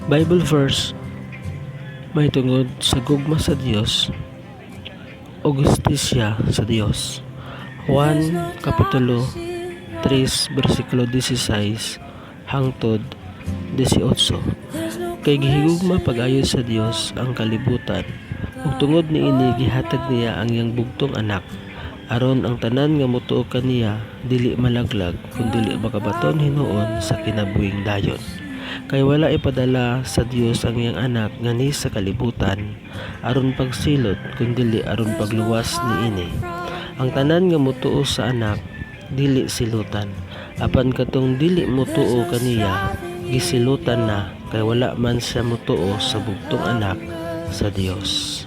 Bible verse mahitungod sa gugma sa Dios o hustisya sa Dios. Juan Kapitulo 3 bersikulo 16 hangtod 18. Kay gihigugma pag-ayo sa Dios ang kalibutan ug tungod niini gihatag niya ang iyang bugtong Anak, aron ang tanan nga motuo kaniya dili malaglag kundili makabaton hinuon sa kinabuhing dayon. Kay wala ipadala sa Dios ang iyang Anak nganhi sa kalibutan aron pagsilot, kundili aron pagluwas niini. Ang tanan nga motuo sa Anak dili silutan, apan katong dili motuo kaniya gisilutan na, kay wala man siya motuo sa bugtong Anak sa Dios.